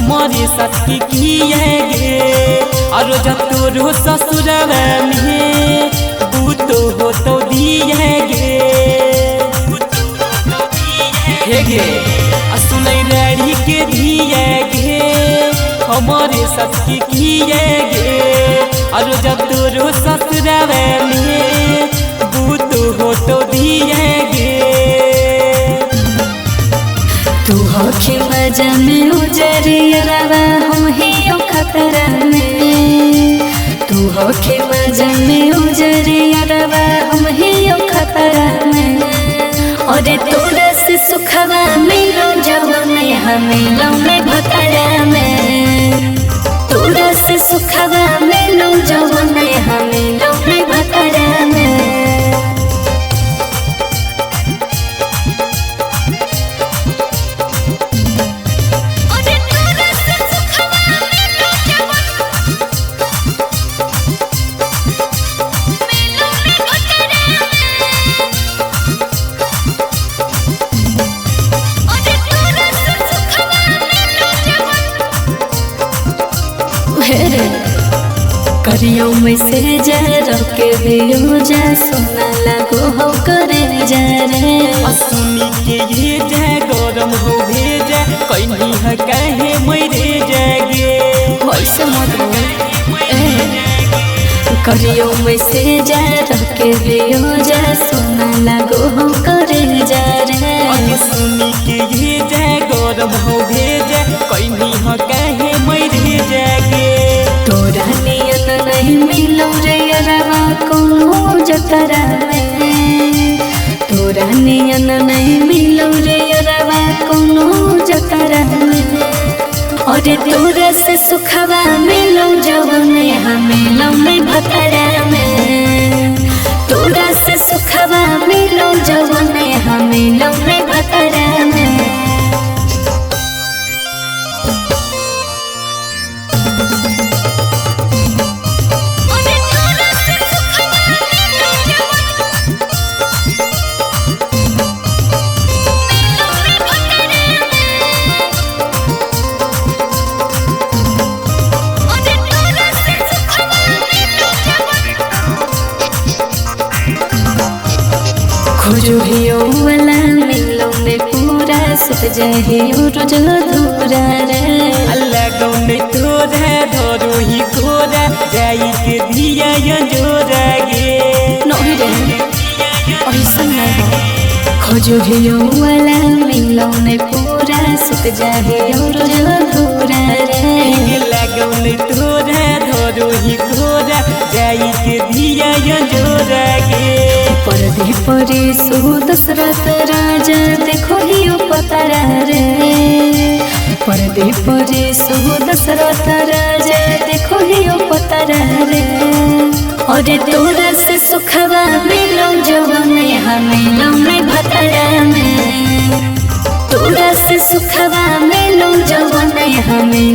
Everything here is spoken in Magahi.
हमारे साथ की किए गे। और जब तोरो ससुरवा में बूतो हो तो दिए गे। हे गे आ सुनै रही के दिए गे हमारे साथ की किए गे। और जब तोरो ससुरवा में बूतो हो तो दिए गे। तू होखे मजा में उजरियरवा हम ही खतरा में। तू होखे मजा में उजरियरवा हम ही खतरा में। अरे तोरा से सुखवा मिलो जवन हमें में भतरा में। तोरा से सुखवा मिलो जवन हमें में भतरा में। करियो में से जा रखे दियो जा सोना लगो हो करे जा रे। सुनी के ये जा गरम हो भेजा कहीं है कहे मरे जागे। वैसे मत बोल। करियो में से जा रखे दियो जा सोना लगो हो करे जा रे। सुनी के ये जा गरम हो भेजा कहीं है कहे मरे जागे। तोरा नियन नहीं मिलो रे अरवा कोनो जतरा में। तोरा नियन नहीं मिलो रे अरवा कोनो जतरा में। अरे तोरा से सुखवा मिलो जवन हमें में भतरा में। तोरा से सुखवा मिलो जवन हमें में भतरा में। खोजो वाला मिलो ने पूरा सुत जाहे रोज अधूरा रे। अल्लाह गौने तोरा धरो ही कोरा जाई के दिया जोरा गे। नहीं रे ऐसा नहीं हो। खोजो वाला मिलो ने पूरा सुत जाहे रोज अधूरा रे। अल्लाह गौने तोरा धरो ही कोरा जाई के दिया जोरा गे। परदे परे सो दशरथ राजा देखो ही पतरा रे। परदे परे सो दशरथ राजा देखो ही पतरा रे। अरे तोरा से सुखवा मिलो जवन हमें में भतरा में। तोरा से सुखवा मिलो जवन हमें